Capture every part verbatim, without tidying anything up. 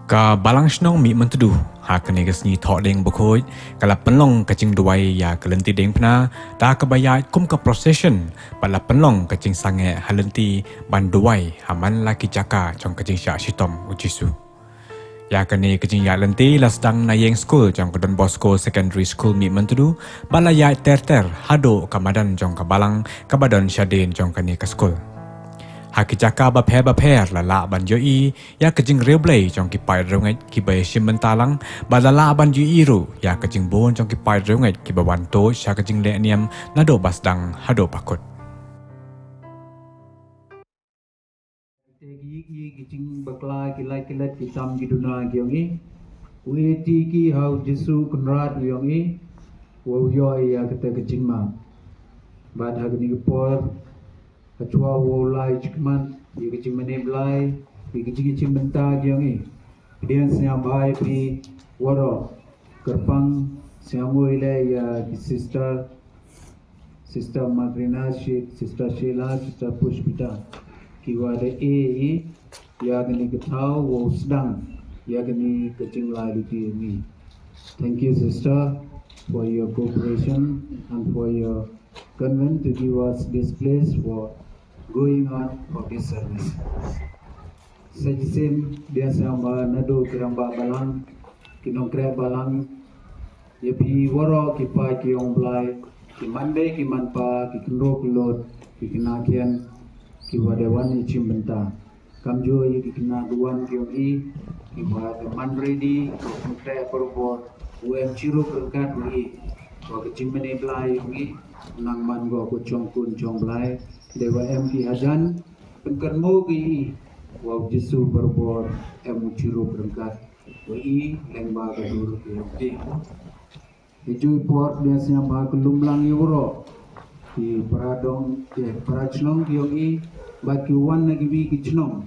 Ka Balang Shnong Mihmyntdu, ha kane ka sngi Thohdieng Bakhuid, ka la pynlong ka jingduwai ïa ka lynti diengphna, da kaba ïaid kum ka procession, bad la pynlong ka jingsangeh ha lynti ban duwai ha man la ki jaka jong ka jingshah shitom u Jisu. Ïa kane ka jingïaid lynti la sdang na ïing skul jong ka Don Bosco Secondary School Mihmyntdu, bad la ïaid ter ter haduh ka madan jong ka balang kaba don shadien jong kane ka skul. Ha ki jaka bapher bapher la lah ban ïohi ïa ka jingriewblei jong ki paid riewngeit kiba ïashim bynta lang, bad la lah ban ïohi ruh ïa ka jingbun jong ki paid riewngeit kiba wan tuid sha ka jingleh niam naduh ba sdang haduh ba kut. Te ki, ki, ki jingbakla, ki lait ki lait, ki tam ki duna ki ïong i. U ïeit ki ha u Jisu Kynrad u ïong i. Wa u ïoh ïa kata ka jingma. Bad ha kane ka por, ha chwa wa u lai jingman, ïa ka jingmane Blai, ïa ka jingïashim bynta ki ïong i. Pdiang sngewbha ïa phi waroh. Kyrpang sngewbha ïa ki sister, Sister Magrina, Shi-, Sister Sheila, Sister Pushpita. Ki wa da e i, ïa kane ka thaw, wa u sdang, ïa kane ka jinglai lynti ni. Thank you, Sister, for your cooperation and for your convent to give us this place for going on for this service. Sa shisien, pdiang sngewbha naduh ki rangbah balang, ki nongkreh balang, ïa phi waroh ki paid ki ïong Blai, ki man dei ki man pa, ki kynroh ki lut, ki khynnah khian, ki wa da wan ïashim bynta. Kamjooh ïa ki khynnah duwan ki ïong i, ki wa da man ready, ki kyntreh barabor, u em chirup ryngkat u i. Wa ka jingmane Blai ïong i, nang man wa ka jong khun jong Blai, dei wa em ki hajan, pynkynmaw ki i, wa u Jisu barabor, em u chirup ryngkat. Wa i lyngba ka dur ki ïong i. Ki ju i por pdiang sngewbha ka lum lang ïa waroh. Ki para dong, ki para chnong ki ïong i, bad ki wan na ki wi ki chnong.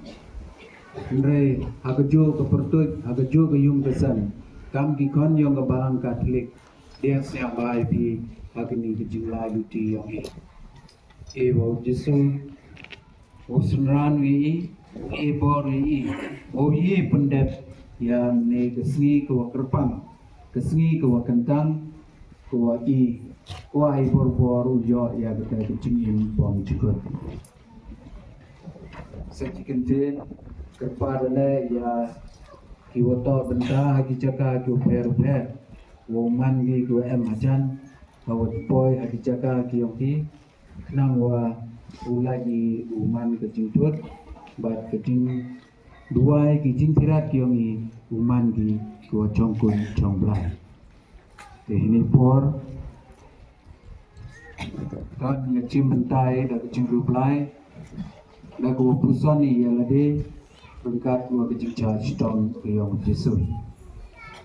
Hynrei, ha ka juh ka pyrtuid, ha ka juh ka ïung ka sem. Kam ki khon ïong ka balang Katholik. Pdiang sngewbha ïa phi, ha kane ka jinglai lynti ïong i. E wa u Jisu, u synran wi i, u e bor wi i, u i pyndep, ïa ne ka sngi ka wa kyrpang, ka sngi ka wa kyntang, ka wa i, u ai bor bor u ïoh ïa kata ka jingim bymjukut. Sa ki kyntien, kyrpad leh ïa ki wa toh bynta ha ki jaka ki wa pher pher, wa man ki ki wa em hajan, ha wa poi ha ki jaka ki ïong ki, Khnang wa u la i u man ka jingthut, bad ka jingduwai ki jingthirat ki ïong i u man ki ki wa jong khun jong Blai. Te hini por, kan nga chim bynta da ka jingriewblai, da ka wa puson i ïa lade, ryngkat wa ka jingshah shitom ka ïong Jisu.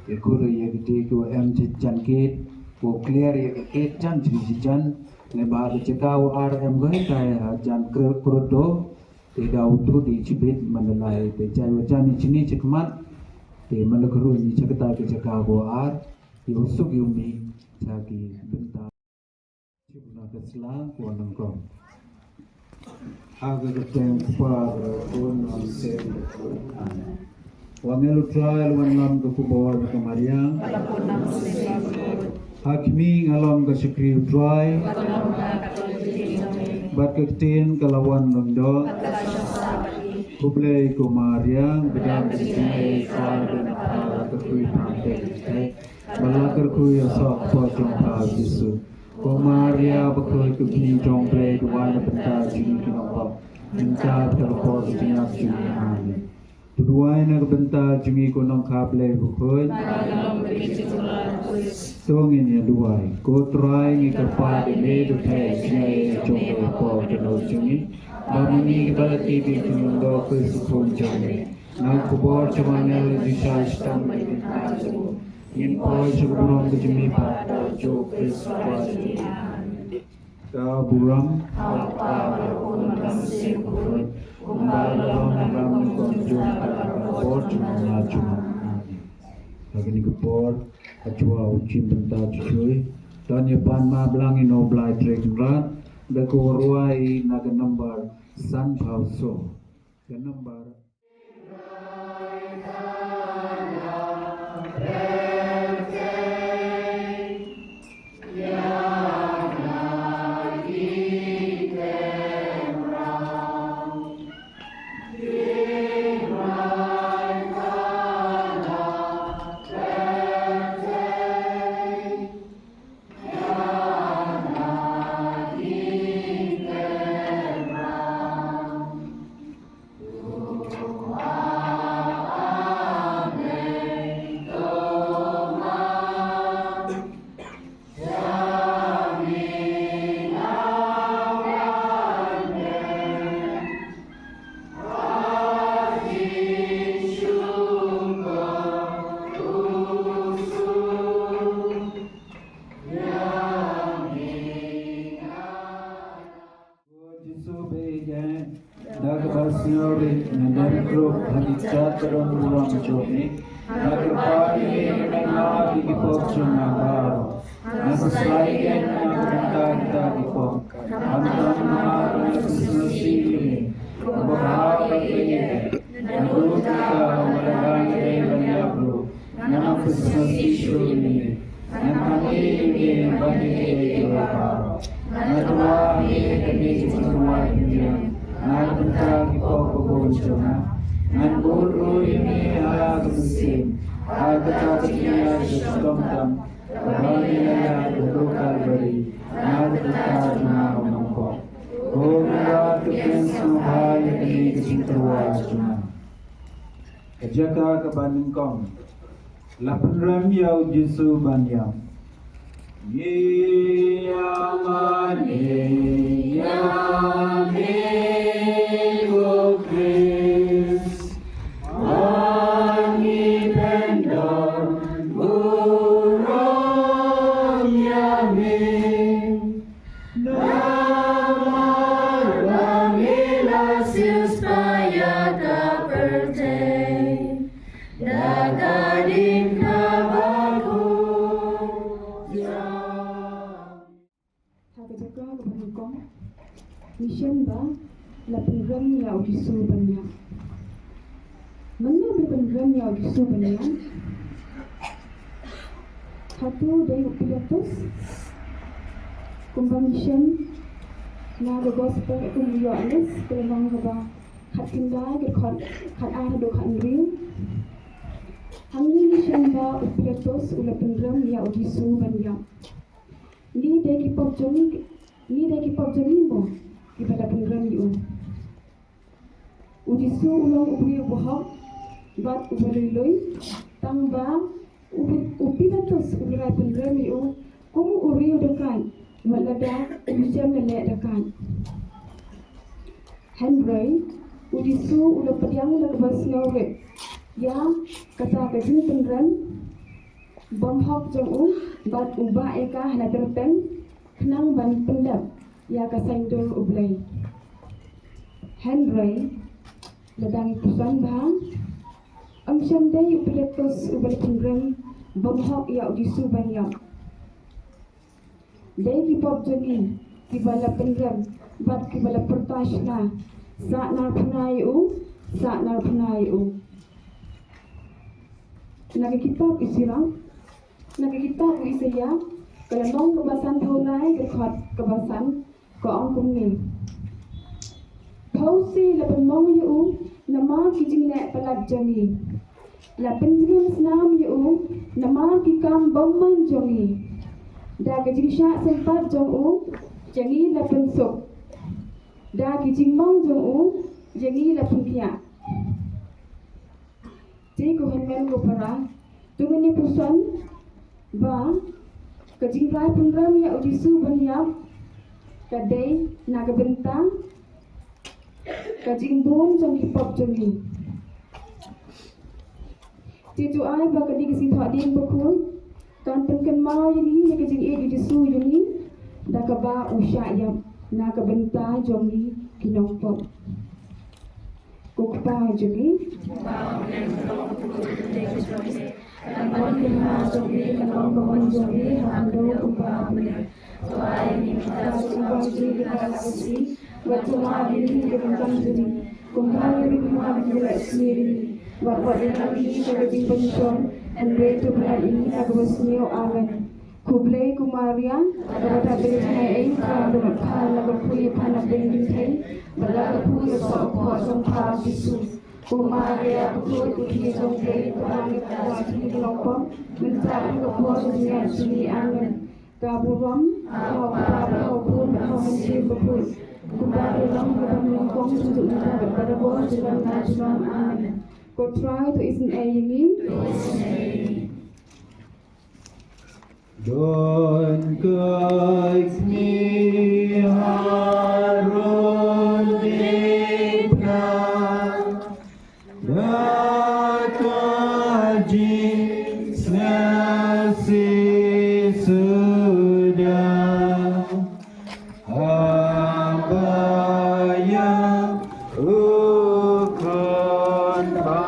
Te kur ïa kite ki wa em jan kit, wa clear ïa ka kit jan jingjijan, ne ba ka jaka wa ar em goi tai ha jan kru-, kruto, te da u thut i chibit Mandalay, te jai wa jan i chini chikmat, te Mandalay kru i chakata ka jaka wa ar, ïa u suk ïa u mi, cha ki bynta. Chibna ka sla ko nangkong. Ha ka kyrteng Kpa, Khun, Khun Sem. Amen. Wa ngel u Trai, wan lam ka khubor ka mariang. Ha khmih nga long ka shakri u Trai. Bad ka ktien ka la wan long doh. Khublei ko Maria, bad ka ktien ka la wan long doh. Ba la kyrkhu ïa u soh pdeng jong pha Jisu. Ko Maria bakhuid, ka Kmie jong U Blei, duwai na ka bynta jong ngi ki nongpop, mynta bad ha ka por ka jingïap jong ngi. Amen. To duwai na ka bynta jong ngi ko nongkha Blei bakhuid. To ngin ïa duwai. Ko Trai, ngi kyrpad ïa me, to theh ïa ka jingaiei jong me ha ka por kano jong ngi. Ba ma ngi kiba la tip ïa ka jingim doh Khrist u Khun jong me. Na ka khubor jong u angel la ju shah shitom bad ngi kyntait. Ngin poi sha ka burom ka jong u Kpa, da u Jisu Khrist u Trai jong ngi. Ka burom. Kumba la long ha ka burom ka jong u Kpa, ka por jong u Kpa jong u. Amen. Ha kane ka por, ha chwa u chim bynta chuchui, don ïa pan ma blang ïa u Blai Trai Kynrad, da ka rwai na ka number san phaw so. Ka number Da kaba sngewrit ngan dang ruh ha ki kjat ka don burom jong me. Nga kyrpad ïa me, nga kyrpad ïa ki pop jong nga baroh. Nga khuslai ïa me na ka bynta kita ki pop. Khamtam namar nga sngewsih ïa me. Kaba bha ïa me. Nga ruh ka wala nga dei ban ïap ruh. Nga nang pynsngewsih shuh ïa me. Nga tang ïa me ban ïa me ïa ka. Nga twa ïa kane ka jingthrang ïa me. Nga tang ki pop ba bun jong nga. Ngan bud ruh ïa me ha ka mynsiem. Ha kata ka jingïaid shitom tam. Kaba ïaid haduh Kalbari. Nga tang jong nga ba nongpop. Ko Trai, to pynsngewbha ïa kane ka jingthrang jong nga. Ka jaka kaba nyngkong. La pynrem ïa u Jisu ban ïap. Ngi ïa mane ïa me ko Khrist. Ba ngi pyndon burom ïa me. Namar ba me la siewspah ïa ka pyrthei da ka ding kaba khuid. Ha ka jaka kaba nyngkong, ngi shem ba la pynrem ïa u Jisu ban ïap. Mano ba la pynrem ïa u Jisu ban ïap? Hato dei u Pilatus? Kumba ngi shem na ka gospel kum u Ïoannis, ka lynnong kaba khatkhyndai, ka dkhot khatar haduh khathynriew. Hangne ngi shem ba u Pilatus u la pynrem ïa u Jisu ban ïap. Ngi dei ki pop jong ngi, ngi dei ki pop jong ngi mo kiba la pynrem ïa u? U Jisu u long u briew uba hok bad uba lui lui, tang ba u, u Pilatus u la pynrem ïa u kum u riew dakaid, wat lada u shem leh dakaid. Hynrei u Jisu u la pdiang da kaba sngewrit ïa kata ka jingpynrem bymhok jong u bad u bah ïa ka ha la tyrpeng khnang ban pyndep ïa ka saiñdur U Blei. Hynrei lada ngi pyrshang bha, ym shym dei u Pilatus uba la pynrem bymhok ïa u Jisu ban ïap. Dei ki pop jong ngi kiba la pynrem bad kiba la pyrta shna, sa narphna ïa u, sa narphna ïa u. Na ka kitab Isira, na ka kitab u Isaïah, ka lynnong kaba sanphew lai, ka dkhot kaba san, ka ong kumne: Phewse la pynmong ïa u namar ki jingleh palat jong ngi. La pynjngai snam ïa u namar ki kam bymman jong ngi. Da ka jingshah sympat jong u, jong ngi la pynsuk. Da ki jingmong jong u, jong ngi la pynkhiah. Te ko hynmen ko para, to ngin ïa puson ba ka jingrai pynrem ïa u Jisu ban ïap ka dei na ka bynta ka jingbun jong ki pop jong ngi. Te to ai ba kane ka Sngi Thohdieng Bakhuid kan pynkynmaw ïa ngi ïa ka jingïeit u Jisu ïa ngi da kaba u shah ïap na ka bynta jong ngi ki nongpop. Ko Kpa jong ngi. Amen. Khublei ko Maria, kaba dap bynta ïa ngi, Trai, ba don bad pha, la ka poi ïa pha na pdeng kynthei, bad la ka poi ïa ka soh u kpoh jong pha Jisu. Ko Maria, bakhuid, ka Kmie jong U Blei, to pynban ïa ngi ki nongpop, mynta bad ha ka por jong ka jingïap jong ngi. Amen. Ka burom ha U Kpa bad ha U Khun bad ha U Mynsiem Bakhuid, kumba ka long kaba nyngkong, junom bad barabor, junom la junom. Amen. Ko Trai to isynei ïa ngi. Don ka kmie ha rud diengphna, da ka jingsngewsih suda, haba ïa U khun ba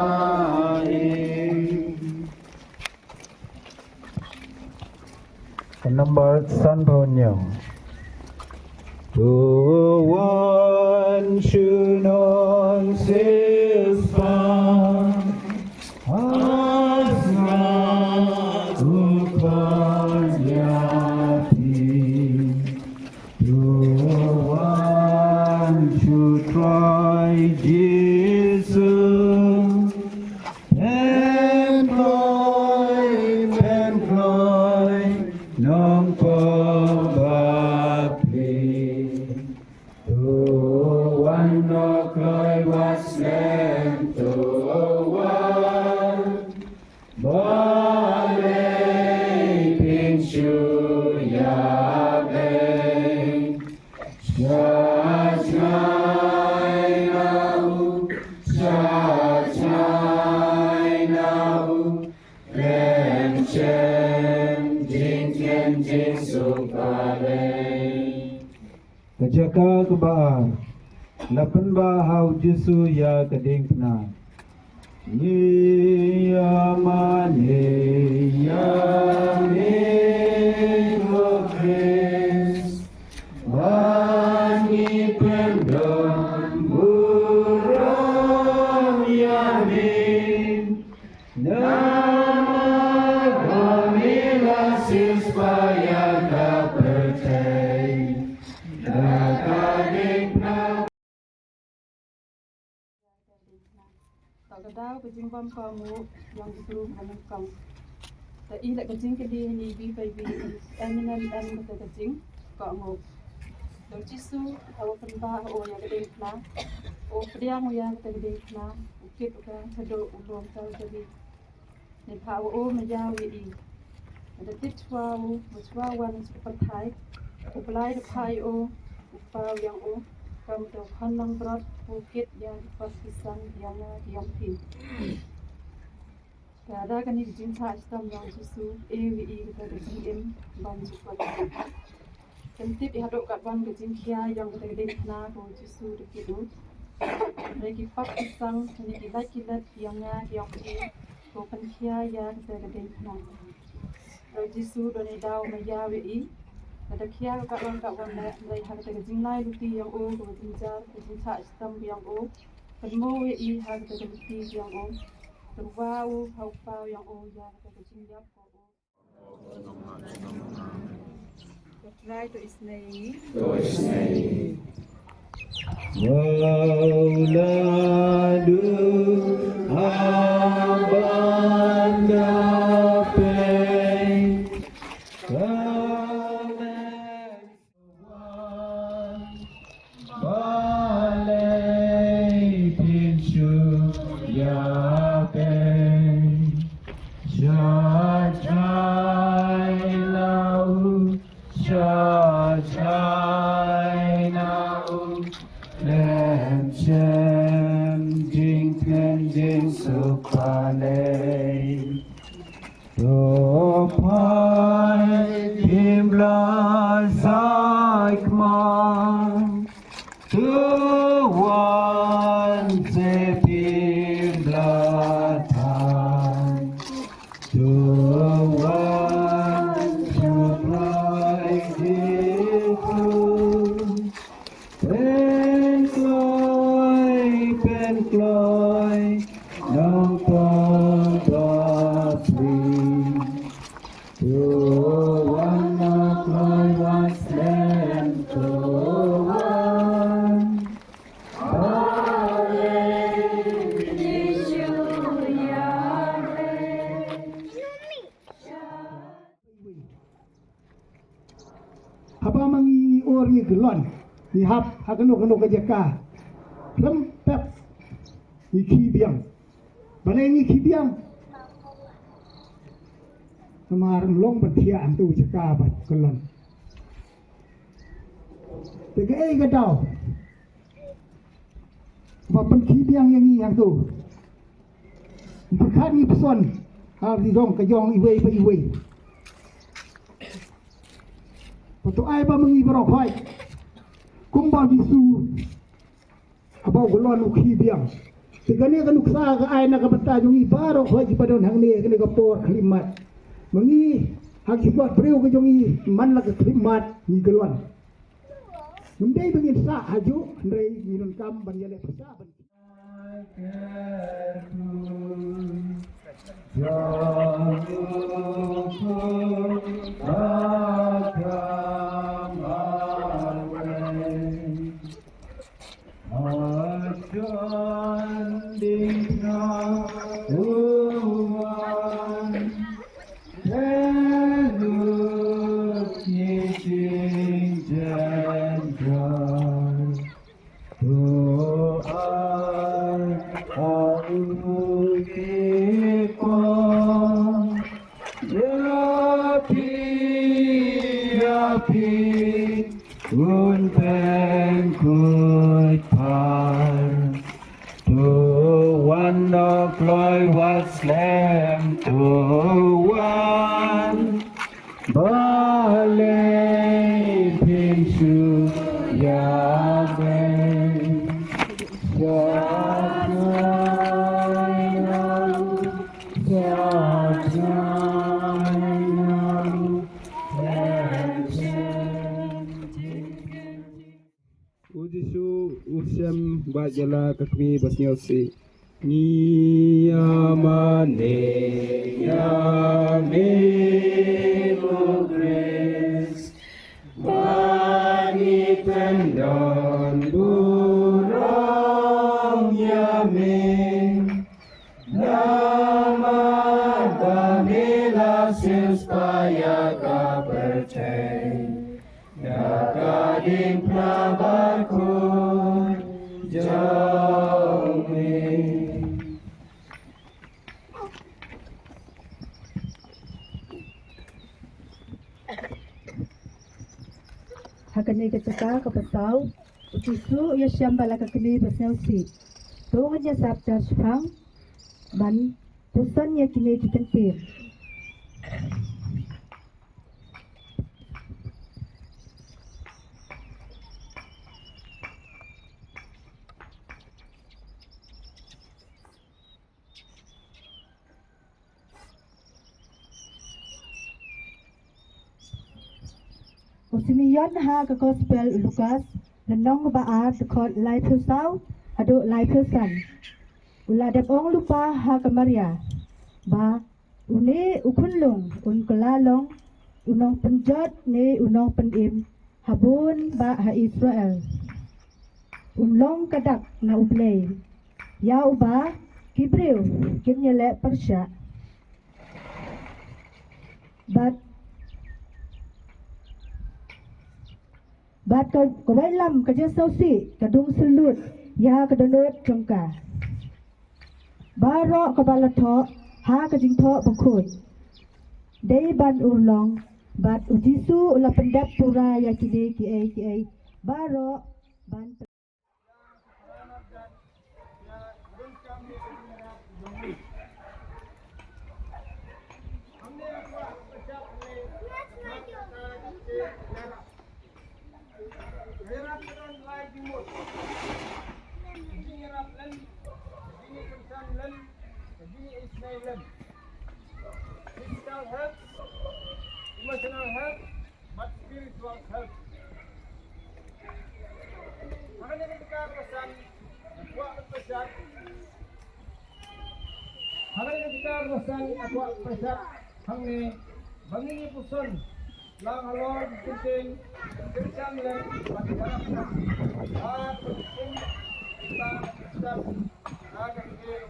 ïing. Ka number san phew hynñiew. To wan shu nongsiewspah, ha sngi u khot ïa phi. To wan shu trai Jisu. Pynkloi, pynkloi, nongpynbapli. To wan, nongkloi wat slem, to wan. Balei phin shu ïabeiñ? Sha jngai na u, sha jngai na u, khlem shem jingkmen jingsuk balei. Ka jaka kaba ar, la pynbha ha u Jisu ïa ka diengphna. Ngi ïamane ïa me ko Khrist, ba ngi pyndon burom ïa me. Namar ba me la siewspah ïa ka pyrthei da ka diengphna. Ka daw ka jingbam ka mu yang itu ka mukam. Ta i la ka jingkylli ni bi pai bi, em nen em ka jing ka mu. Lord Jisu, ka wa pynbha o ïa ka diengphna. O pdiang o ïa ka diengphna. U kit u ka thado u lom tal jadi. Ni pha u o ma ïa wi i. Da tit chwa u, ma chwa wan chwa pathai. U Blai da phai o, u pa u yang o. Kam da phan lang brot, u kit ïa ki pas ki sang, ïa nga, ïa phi. Ka da kani ka jingthah shitom ïa u Jisu, e wi i kata ka jingim ban ju kwah. Kan tip i haduh katwan ka jingkhia ïa kata ka diengphna ka u Jisu da kit u. Hynrei ki pap ki sang, kani ki lait ki let ïa nga ïa phi, ko pynkhia ïa kata ka diengphna. Ka u Jisu don i daw ma ïa wi i. Kata khia ka katwan katwan leh, hynrei ha kata ka jinglai luti ïa u, ka jingjar, ka jingthah shitom ïa u. Kan mo wi i ha kata ka luti ïa u. Tyrwa u ha u pa u ïa u ïa kata ka jingïap ka u. Trai to isnei. To isnei. Wow, la du aban da pei. Balei phin shu ïabeiñ? Sha jngai na u, sha jngai na u, khlem shem jingkmen jingsuk balei. To phai phim la saikma, to wan se phim la than. To wan to phai Jisu. Pynkloi, pynkloi, nongpynbapli. To wan, nongkloi wat slem, to wan. Balei phin shu ïabeiñ? Haba ma ngi ïor ngi kyllon, ngi hap ha kano kano ka jaka, khlem pep ngi khie biang. Balei ngi khie biang? Namar ym long ban thiah hangto jaka ba kyllon. Te kaei ka daw ba pynkhie biang ïa ngi hangto? Pyrkhat ngi pyrshon ha ri jong ka jong iwei pa iwei. Ba to ai ba ma ngi baroh khoit kumba u Jisu Haba u galon u khie biang. Te kane ka nuksa ka ai na ka bynta jong ngi baroh, hoi kiba don hangne kane ka por khyllipmat. Ma ngi ha ki khmat briew ka jong ngi, man la ka khyllipmat ngi galon. Ngim dei ba ngin sah hajuh, hynrei ngi donkam ban ïaleh pyrshah ban To one o'clock was slam to one. Balei phin shu ïa beng? Sa jai na u, sa jai na u. U Jisu u shem bad ïa la ka kmie basngewsih. Ngi ïa mane ïa me, O Khrist, ba ngi kyndon burom ïa me. Namar ba me la siewspah ïa ka pyrthei da ka diengphna bakhuid jong me. Ha kane ka jaka kaba saw, u Jisu u ïashem bad la ka kmie basngewsih. To ngin ïasap tar shiphang ban puson ïa kine ki kyntien. U Simeon ha ka Gospel u Lukas, lynnong ba ar, dkhot laiphew saw haduh laiphew san. U la dep ong lypa ha ka Maria ba une u khunlung un kylla long u nongpynjot ne u nongpynim ha bun bah ha Israel. Un long ka dak na U Blei ïa uba ki briew kin ïaleh pyrshah. Bad, bad ka, ka wailam ka jingsngewsih ka dung syllut ïa ka dohnud jong ka. Baroh kaba la thoh ha ka Jingthoh Bakhuid dei ban urlong, bad U Jisu u la pyndep pura ïa kine kiei kiei baroh ban Physical health, emotional health, bad spiritual health. Ha kane ka jaka ka san, kwah pyrshah. Ha kane ka jaka ka san, kwah pyrshah. Hangne, ba ngin ïa puson lang halor ki kyntien, kyntien lem, bad ïarap. Ha ka kyntien, kita, kita, ha ka kyntien,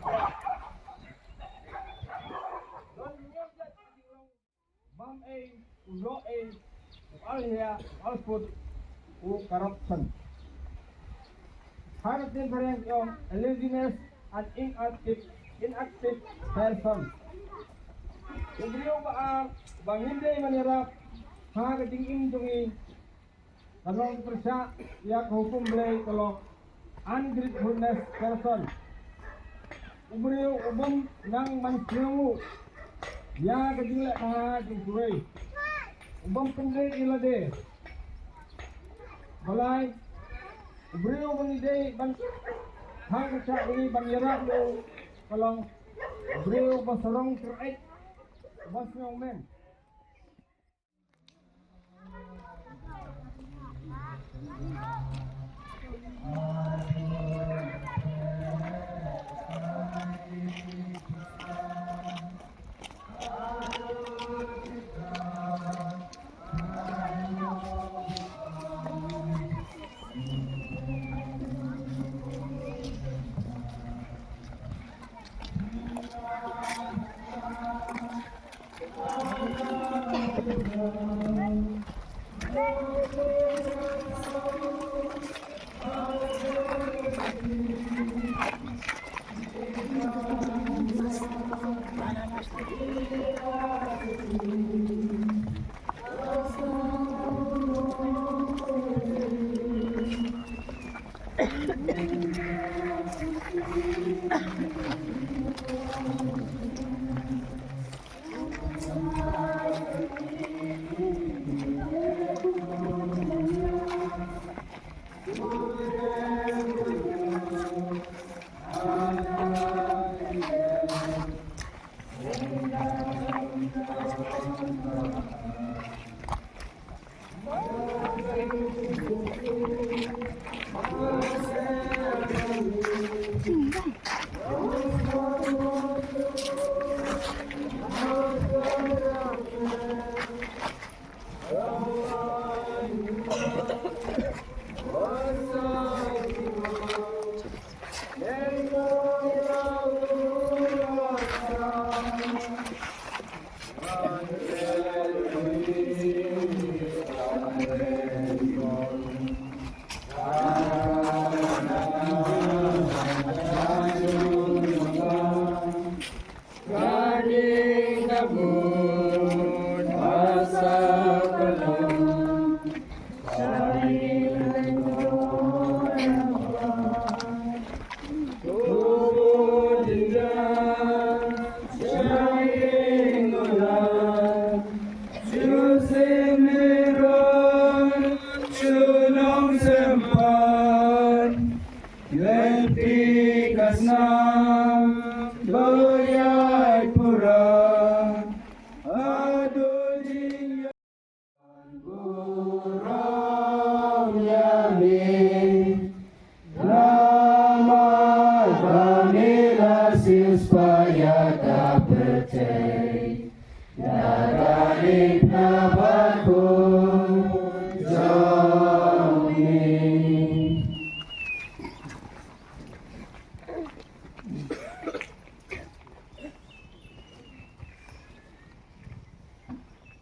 don ïa ka Bam ei, u ïoh ei, u al hia, u al put, u corruption. Ha ka ktien phareng ki ong, a laziness and inactive, inactive person. U briew ba ar, ba ngim dei ban ïarap ha ka jingim jong ngi, ka long pyrshah ïa ka hukum Blei, ka long ungratefulness person. U briew u bym nang ban sngewnguh ïa ka jingleh bha jong kiwei. U bym pynrit ïa lade. Balei? U briew ba ngi dei ban Hang ka shah ri ban ïarap ïa u ka long briew ba sarong tyrek ba sngewmen.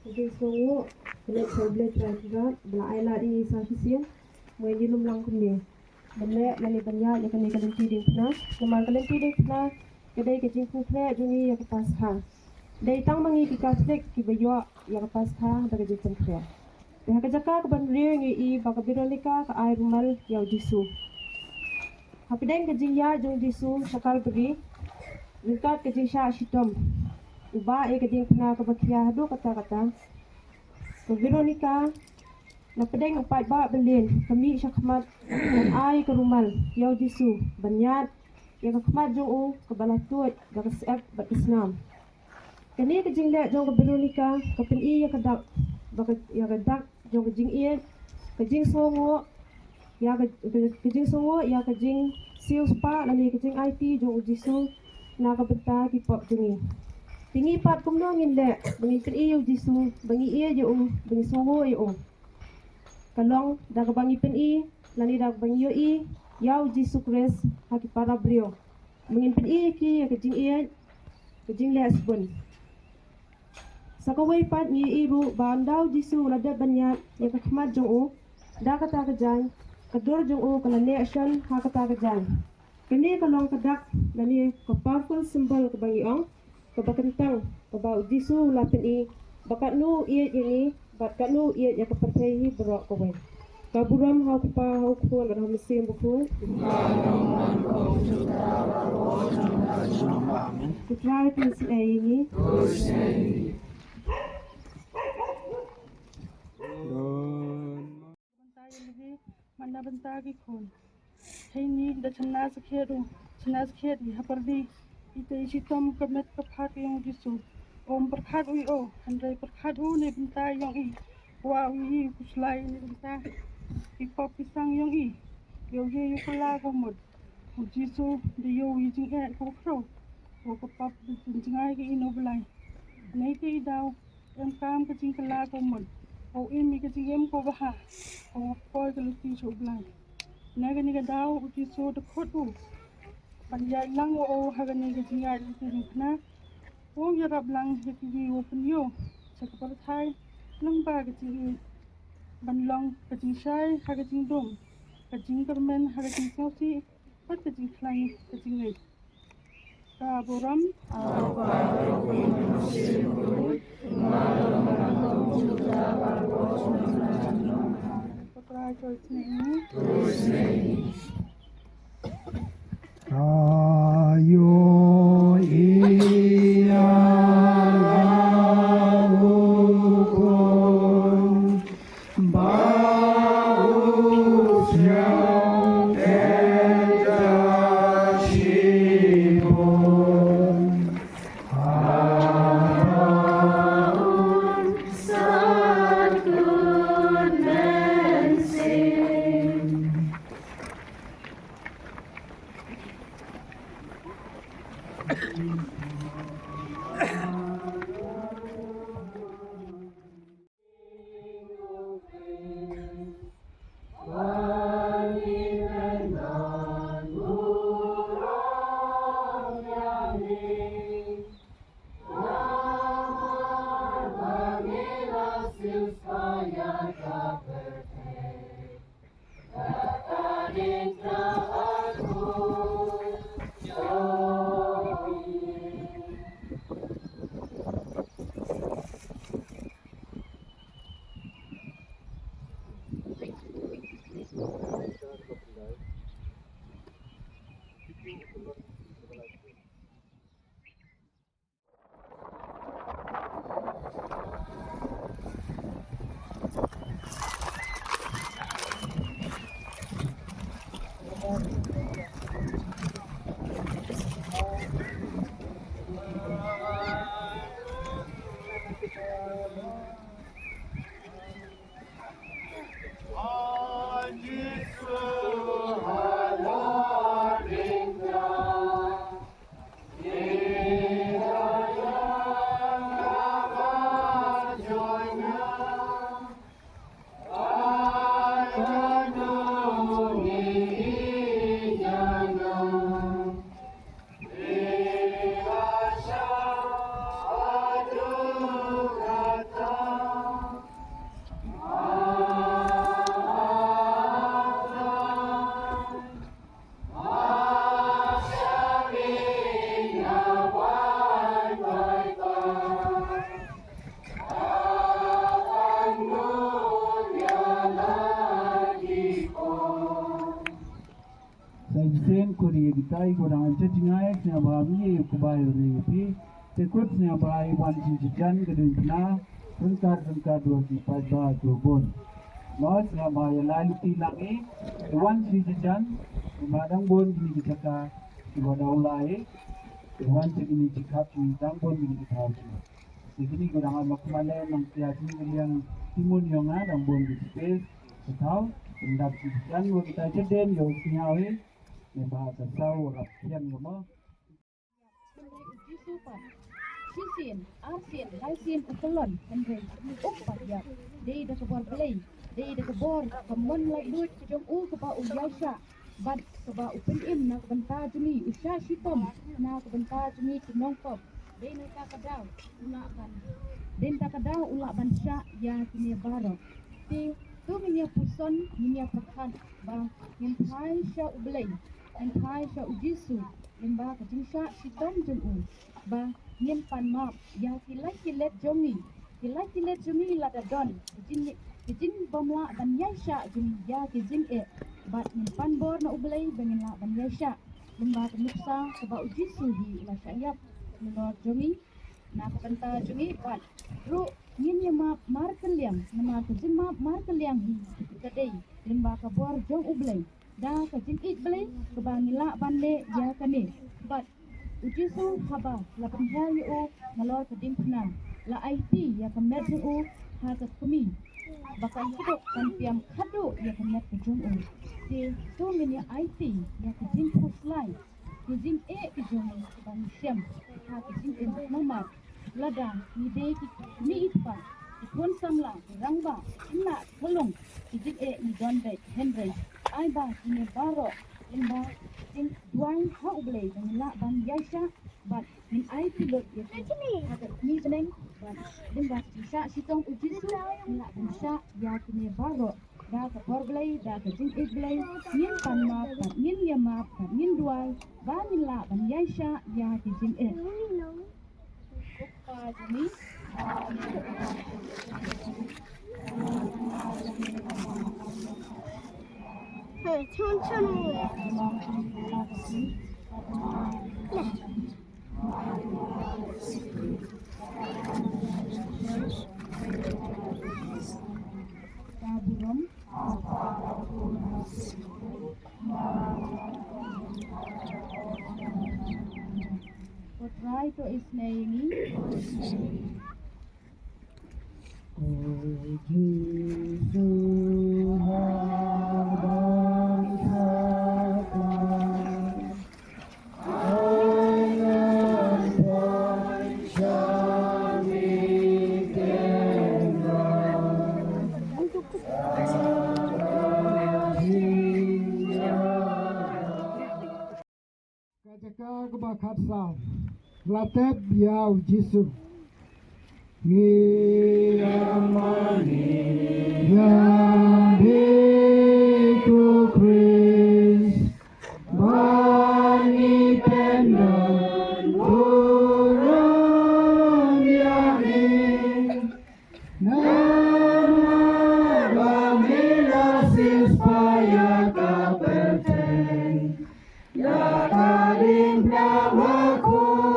Ka jingsngewnguh, ka leh sha U Blei Trai Kynrad ba la ai lad ïa ngi sa shisien, ba ngin ïalum lang kumne. Ban leh lane ban ïaid ïa kane ka lynti diengphna, namar ka lynti diengphna ka dei ka jingpynkhreh jong ngi ïa ka Paskha. Dei tang ma ngi ki Katholik kiba ïoh ïa ka Paskha da ka jingpynkhreh. Te ha ka jaka kaban riew ngi ïohi ba ka Veronica ka ai rumal ïa u Jisu. Hapdeng ka jingïaid jong u Jisu sha Kalbari, ryngkat ka jingshah shitom, uba ïa ka diengphna kaba khia haduh katta katta, ka Veronica na pdeng u paidbah Berlin ka mih sha khmat ban ai ka rumal ïa u Jisu ban ñiad ïa ka khmat jong u kaba la tuid da ka syep bad ka snam. Kane ka jingleh jong ka Veronica ka pyni ïa ka dak, ba ka, ïa ka dak jong ka jingïeit, ka jingsngewnguh, ïa ka, ka, ka jingsngewnguh ïa ka jingsiewspah lane ka jingaiti jong u Jisu na ka bynta ki pop jong ngi. Te ngi pat kumno ngin leh ba ngin pyni ïa u Jisu ba ngi ïeit ïa u, ba ngi sngewnguh ïa u? Ka long da kaba ngi pyni lane da kaba ngi ïohi ïa u Jisu Khrist ha ki para briew. Ba ngin pyni ïa ki ïa ka jingïeit, ka jingleh sbun. Sa kawei pat ngi ïohi ruh ba ynda u Jisu u la dep ban ñiad ïa ka khmat jong u da kata ka jaiñ, ka dur jong u ka la neh shon ha kata ka jaiñ. Kane ka long ka dak lane ka powerful symbol kaba ngi ong kaba kyntang kaba u Jisu u la pyni ba katno u ïeit ïa ngi bad katno u ïeit ïa ka pyrthei hi baroh kawei. Ka burom ha u Kpa, ha u Khun bad ha u Mynsiem Bakhuid. Amen. Ko Trai phin sngewbha ïa ngi. Bynta ïa lade, man la bynta ki khun. Hynrei da chynna skhiat u, chynna skhiat i ha pyrdi. Ita i shitom ka met ka phad yong u Jisu. Ym pyrkhat u ïa u, hynrei pyrkhat u ne bynta yong i. Kwah u ïa i u khuslai ne bynta ki pop ki sang yong i. Ïoh ïa u kylla ka mut. U Jisu da ïoh i jingeh ka khrew. Wa ka pop da jngai ka i na u Blai. Nei te i daw. Em kam ka jingkylla ka mut. Wa u im i ka jingim ka bha. Wa u poi ka lynti sha u Blai. Na kane ka daw u Jisu da khot u. Ban ïaid lang wa u ha kane ka jingïaid lynti jingkhana. Wa u ïarap lang ïa kiwei wa pynïoh sha ka pyrthai. Lang ba ka jingïeit ban long ka jingshai ha ka jingdum, ka jingkyrmen ha ka jingsngewsih, bad ka jingkhlaiñ ka jingngeit. Ka burom. Ko Trai, to isynei ïa ngi. Ayo iya la ukun. Ba u sñiaw kynja shibun. Haba un sa tut mynsiem. Sa shisien khublei ïa kita, i khublei ïa ka jingïaid, sngewbha ïa u Blei u kyrkhu ïa phi. Te kut sngewbha ïa wan shisien ka dei na ryngkat ryngkat wa ki paidbah ki bun. Mo sngewbha ïa la lynti lang i wan shisien, ma dang bun kine ki jaka kiba dang lai, wan shisien kine ki jaka ki dang bun kine ki thaw. Te kine ki dang ai ma kumne nang pia kine ki liang timun ïong nga dang bun ki space. Ka thaw, ynda ki jan wa kita jaden ïa u sñiaw hi, ne ba ka saw rap thiang ka mo. Hynrei u Jisu pat, shisien, arsien, laisien u kyllon, hynrei um pat ïap. Dei da ka bor Blei, dei da ka bor ka mon laitluid jong u kaba u ïaishah, bad kaba u pynim na ka bynta jong ngi, u shah shitom na ka bynta jong ngi ki nongpop. Dei na kata ka daw u lah ban, dei na kata ka daw u lah ban shah ïa kine baroh. Te to ngin ïa puson, ngin ïa pyrkhat ba ngin phai sha u Blei, ngin phai sha u Jisu, lyngba ka jingshah shitom jong u, ba ngin pan map ïa ki lait ki let jong ngi. Ki lait ki let jong ngi lada don ki jing, ki jingbymlah ban ïaishah jong ngi ïa ki jingeh, bad ngin pan bor na u Blei ba ngin lah ban ïaishah. Lyngba ka nuksa kaba u Jisu hi u la shah ïap halor jong ngi, na ka bynta jong ngi, bad ruh ngin ïa map markylliang, namar ka jingmap markylliang hi ka dei lyngba ka bor jong u Blei. Da ka jingïeit Blei kaba ngi lah ban leh ïa kane. Bad u Jisu haba la pynhiar ïa u nalor ka diengphna, la aiti ïa ka met jong u ha ka kmie ba kan kdup ban tiam khadduh ïa ka met ka jong u. Te to ngin ïa aiti ïa ka jingkhuslai, ka jingeh ka jong u kaba ngi shem ha ka jingim. Namar lada ngi dei ki kmie ki kpa, ki khun samla, ki rangbah, ki khynnah, ki khyllung, ki jingeh ngi don beit. Hynrei ai ba kine baroh lyngba jingduwai ha U Blei ba ngin lah ban ïaishah bad ngin aiti lut ïa ki ha ka kmie bneng, bad lyngba ka jingshah shitom U Jisu ngin lah ban shah ïa kine baroh. Da ka por Blei, da ka jingïeit Blei, ngin pan map bad ngin ïa map bad ngin duwai ba ngin lah ban ïaishah ïa ki jingeh. Ka burom. Ko Trai, to isynei ïa ngi. Ka jaka kaba khatsaw. La tep ïa u Jisu. Ngi ïa mane ïa u Khrist. Ba ngi pyndonkam ïa ngi. Namar ba me la siewspah ïa ka pyrthei, ïa ka diengphna bakhun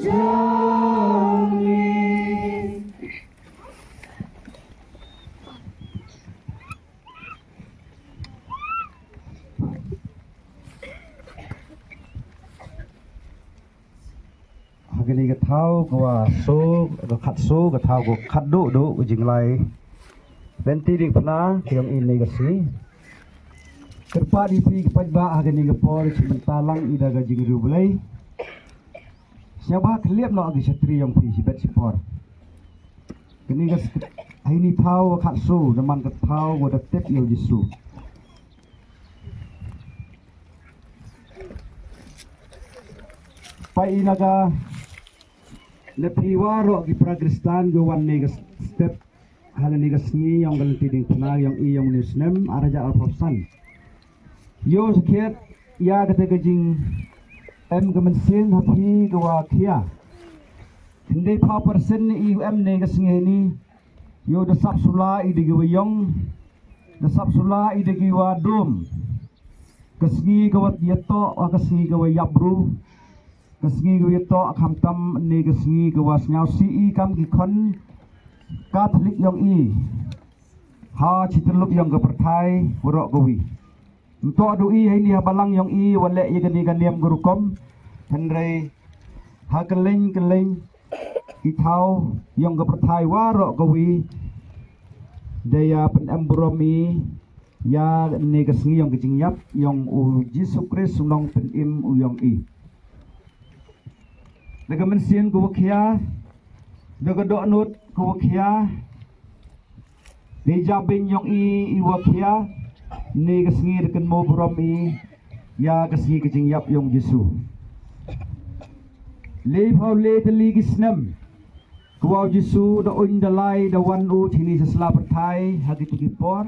jong me. Ha kane ka thaw ka wa so, ka khatso, ka thaw ka khatduh duh ka jinglai lynti diengphna ka yong i ne ka sngi. Kyrpad ïa phi ki paidbah ha kane ka por, shi mynta lang i da ka jingriewblei. Sngewbha khlieh noh ki shatri yong phi shibit shipor. Kane ka s-, ha ini thaw ka khatso, da man ka thaw ka da tep ïa u Jisu. Peit ïa ka, na phi waroh ki para Khristan ki wan ne ka step ha kane ka sngi yong ka lynti diengphna yong i yong une u snem ar hajar arphew san. Ïoh sakhiat ïa kata ka jingem ka mynsiem ha phi ka wa khia. Hynrei pha persen ne i em ne ka sngi ni. Ïoh da sap sula i da ki wa ïong, da sap sula i da ki wa dum. Ka sngi ka wa ïatoh, ka sngi ka wa ïap bru. Ka sngi ka wa ïatoh khamtam ne ka sngi ka wa sngewsih i kam ki khon Katholik yong i ha shityllup yong ka pyrthai waroh kawi. Nto du i ha ini ha balang yong i wa leh ïa kane ka niam ka rukom. Hynrei ha kylleng kylleng ki thaw yong ka pyrthai waroh kawi da ïa pynem burom i ïa ne ka sngi yong ka jingïap yong u Jisu Khrist u nongpynim u yong i. Da ka mynsiem ka wa khia, da ka dohnud ka wa khia, da i jabieng yong i i wa khia, ne ka sngi da kynmaw burom i ïa ka sngi ka jingïap yong u Jisu. Lei phew lei tylli ki snem ka wa u Jisu da uiñ da lai da wan u shini sha sla pyrthai ha kito ki por.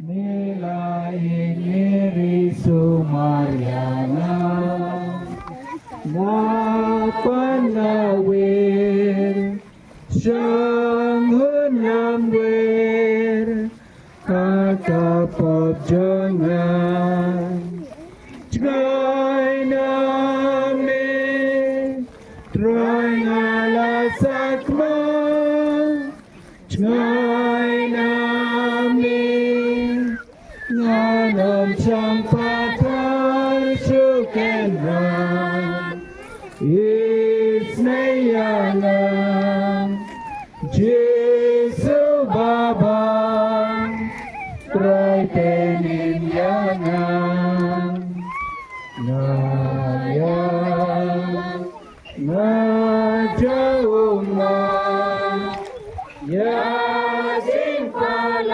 Mila ini risu Mariana, na panawir, syang hunam wir, kata pop jangan. Jngai name, trai ngala sakma, jngai na Ngan ym shang pathar shuh, Kynrad isnei ïa nga. Jisu Baba, Trai pynim ïa nga. Nga ïa nga jong ma ïa jingpalan,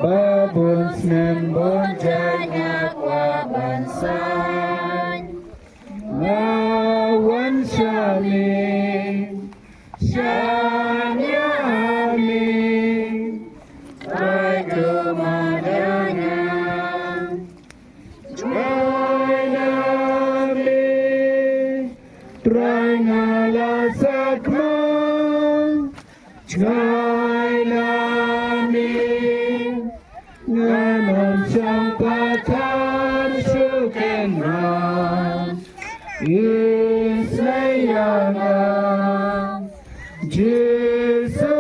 ba bun snem bun jait nga kwah ban saiñ. Nga wan sha me, sha me, Trai, to mad ïa nga. Trai, na me, Trai, nga la sakma. Trai, na me, ngan ym shang pathar shuh, Kynrad isnei ïa nga. Jisu